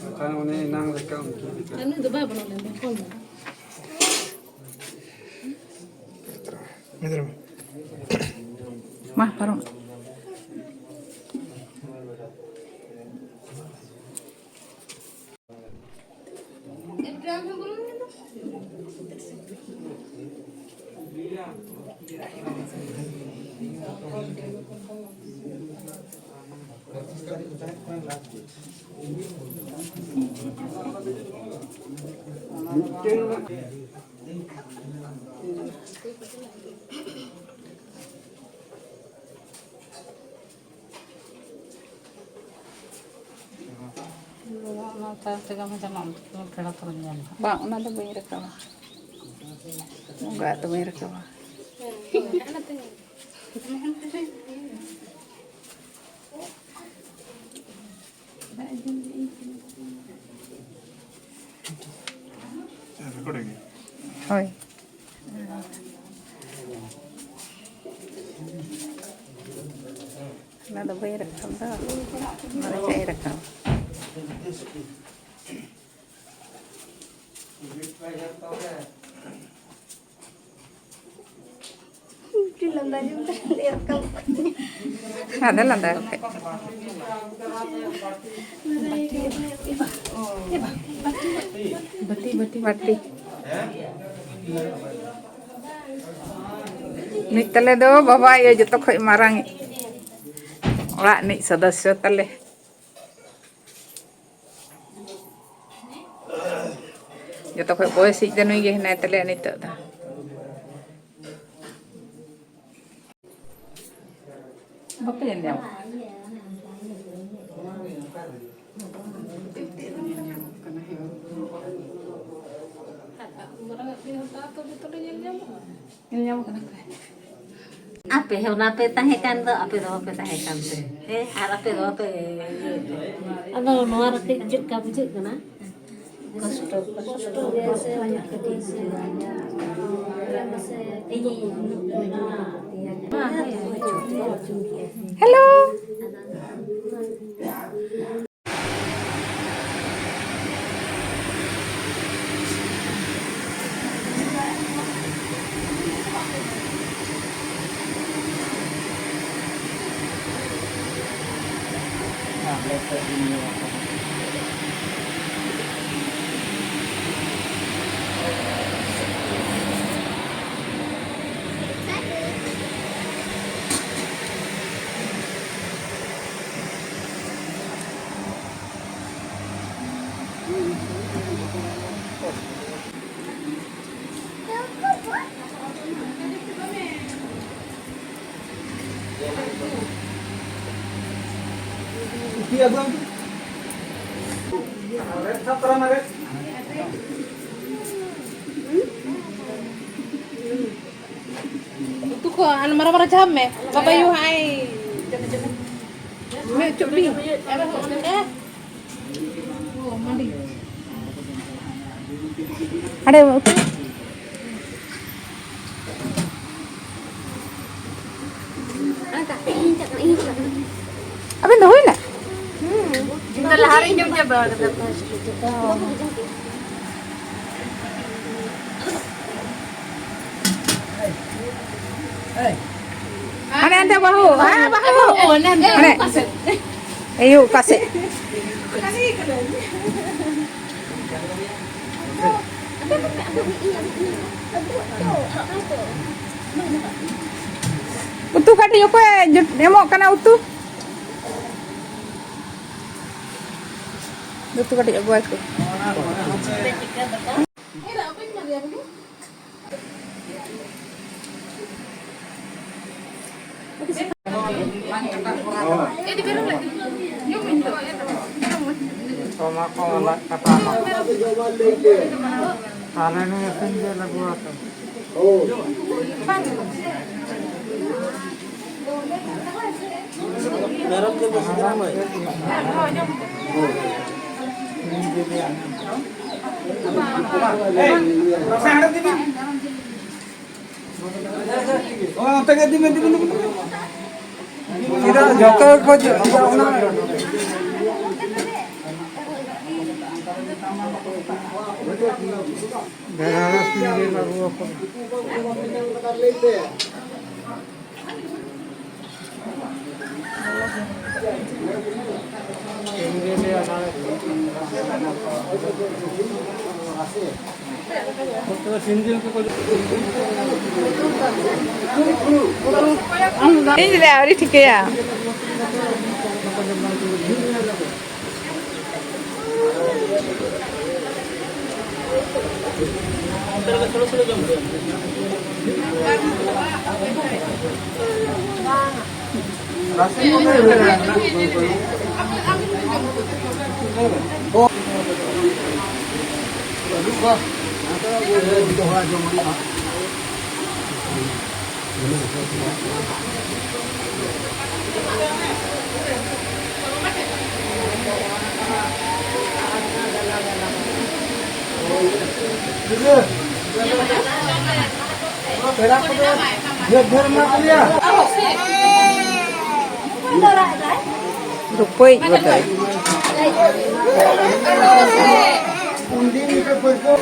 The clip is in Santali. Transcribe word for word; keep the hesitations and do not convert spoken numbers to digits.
ᱵᱟᱠᱷᱟᱱ ᱩᱱᱤ ᱮᱱᱟᱝ ᱞᱮᱠᱟ ᱩᱱᱠᱤᱱ ᱞᱮᱠᱟ᱾ ᱟᱨ ᱱᱩᱭ ᱫᱚ ᱵᱟᱭ ᱵᱚᱞᱚ ᱞᱮᱱ ᱫᱚ, ᱯᱷᱳᱱ ᱢᱮ᱾ ᱢᱟ, ᱯᱟᱨᱚᱢ᱾ ᱚᱱᱟ ᱛᱟᱭᱚᱢ ᱛᱮᱜᱮ ᱟᱢ ᱦᱚᱸ ᱡᱟᱢᱟ ᱯᱮᱲᱟ ᱯᱚᱨᱚᱵᱽ ᱧᱮᱞ ᱦᱟᱸᱜ᱾ ᱵᱟᱝ, ᱚᱱᱟ ᱫᱚ ᱵᱟᱹᱧ ᱨᱟᱠᱟᱵᱟ᱾ ᱵᱚᱸᱜᱟ ᱫᱚ ᱵᱟᱹᱧ ᱨᱟᱠᱟᱵᱟ᱾ ᱦᱳᱭ᱾ ᱚᱱᱟ ᱫᱚ ᱵᱟᱹᱧ ᱨᱟᱠᱟᱵ ᱫᱚ᱾ ᱚᱱᱟ ᱫᱚ ᱪᱮᱫ ᱤᱧ ᱨᱟᱠᱟᱵᱟ? ᱟᱫᱚ ᱞᱟᱸᱫᱟ ᱵᱟᱠᱷᱟᱡ᱾ ᱵᱟᱹᱴᱤ, ᱵᱟᱹᱴᱤ, ᱵᱟᱹᱴᱤ᱾ ᱱᱩᱭ ᱛᱟᱞᱮ ᱫᱚ ᱵᱟᱵᱟ ᱟᱭᱳ ᱡᱚᱛᱚ ᱠᱷᱚᱡ ᱢᱟᱨᱟᱝ ᱚᱲᱟᱜ ᱨᱤᱱᱤᱡ ᱥᱚᱫᱚᱥᱥᱚ ᱛᱟᱞᱮ᱾ ᱡᱚᱛᱚ ᱠᱷᱚᱡ ᱵᱚᱭᱮᱥᱤᱡ ᱫᱚ ᱱᱩᱭ ᱜᱮ ᱦᱮᱱᱟᱭ ᱛᱟᱞᱮᱭᱟ ᱱᱤᱛᱚᱜ ᱫᱚ᱾ ᱵᱟᱯᱮ ᱧᱮᱞ ᱧᱟᱢᱚᱜ ᱠᱟᱱᱟ᱾ ᱧᱮᱞ ᱧᱟᱢᱚᱜ ᱠᱟᱱᱟ ᱯᱮ? ᱟᱯᱮ ᱦᱚᱸ ᱚᱱᱟ ᱯᱮ ᱛᱟᱦᱮᱸ ᱠᱟᱱ ᱫᱚ, ᱟᱯᱮ ᱫᱚ ᱵᱟᱯᱮ ᱛᱟᱦᱮᱸ ᱠᱟᱱ ᱛᱮ᱾ ᱦᱮᱸ, ᱟᱨ ᱟᱯᱮ ᱫᱚ ᱵᱟᱯᱮ ᱤᱭᱟᱹ ᱛᱮ᱾ ᱟᱫᱚ ᱱᱚᱣᱟ ᱨᱮ ᱠᱟᱹᱡ ᱪᱮᱫ ᱞᱮᱠᱟ ᱵᱩᱡᱷᱟᱹᱜ ᱠᱟᱱᱟ? ᱠᱚᱥᱴᱚ, ᱠᱚᱥᱴᱚ ᱜᱮ ᱥᱮ ᱠᱟᱹᱴᱤᱡ ᱵᱩᱡᱷᱟᱹᱜ ᱠᱟᱱᱟ᱾ ᱦᱮᱞᱳ᱾ ᱩᱛᱩ ᱠᱚ ᱟᱨ ᱢᱟᱨᱟᱝ ᱢᱟᱨᱟᱝ ᱡᱟᱦᱟᱸ ᱢᱮ, ᱵᱟᱵᱟ ᱭᱩ ᱦᱟᱸᱭ ᱢᱮ ᱪᱚᱵᱤ᱾ ᱟᱲᱮ ᱩᱛᱩ᱾ ᱟᱵᱮᱱ ᱫᱚ ᱦᱩᱭᱱᱟ? ᱤᱧ ᱫᱚ ᱞᱟᱦᱟ ᱨᱮᱧ ᱡᱚᱢ ᱪᱟᱵᱟ ᱠᱟᱫᱟ first᱾ ᱦᱟᱱᱮ ᱦᱟᱱᱛᱮ ᱵᱟᱹᱦᱩ, ᱦᱮᱸ ᱵᱟᱹᱦᱩ᱾ ᱚ, ᱚᱱᱟ ᱫᱚ ᱦᱟᱱᱮ᱾ ᱚᱠᱟ ᱥᱮᱫ? ᱮᱭᱳ, ᱚᱠᱟ ᱥᱮᱫ? ᱩᱛᱩ ᱠᱟᱹᱴᱤᱡ ᱚᱠᱚᱭ ᱡᱩᱴ-, ᱮᱢᱚᱜ ᱠᱟᱱᱟ ᱩᱛᱩ? ᱩᱛᱩ ᱠᱟᱹᱴᱤᱡ ᱟᱹᱜᱩᱣᱟᱭ ᱯᱮ᱾ ᱚᱱᱟ ᱠᱚ ᱞᱟᱡ ᱠᱟᱴᱟ ᱢᱟ᱾ ᱛᱟᱦᱞᱮ ᱱᱩᱭ ᱟᱹᱠᱷᱨᱤᱧ ᱜᱮ ᱞᱟᱹᱜᱩ ᱟᱠᱟᱱ᱾ ᱢᱮᱨᱚᱢ ᱡᱤᱞ ᱫᱚ ᱥᱤᱵᱤᱞᱟ ᱢᱟᱹᱭ? ᱦᱮᱸ, ᱨᱟᱥᱟ ᱦᱟᱸᱰᱮ ᱤᱫᱤ ᱵᱤᱱ᱾ ᱚᱱᱛᱮ ᱜᱮ ᱤᱫᱤ ᱢᱮ, ᱤᱫᱤ ᱢᱮ, ᱤᱫᱤ ᱢᱮ᱾ ᱪᱮᱫᱟᱜ ᱡᱚᱛᱚ ᱠᱚ ᱡᱚ-, ᱚᱱᱟ ᱵᱮᱲᱟ ᱥᱤᱸᱜᱟᱹᱲ ᱟᱹᱜᱩ ᱟᱠᱚ᱾ ᱤᱧ ᱞᱟᱹᱭᱟ ᱟᱹᱣᱨᱤ ᱴᱷᱤᱠᱟᱹᱭᱟ᱾ ᱯᱮᱲᱟ ᱠᱚᱫᱚ ᱰᱷᱮᱨ ᱰᱷᱮᱨ ᱮᱢᱟ ᱠᱚ ᱦᱩᱭᱩᱜᱼᱟ᱾ ᱨᱩᱯᱟᱹᱭ ᱜᱚᱫᱟᱭ᱾ ᱩᱱᱫᱤᱱ ᱤᱱᱠᱟᱹ ᱯᱟᱹᱨᱠᱟᱹᱣ᱾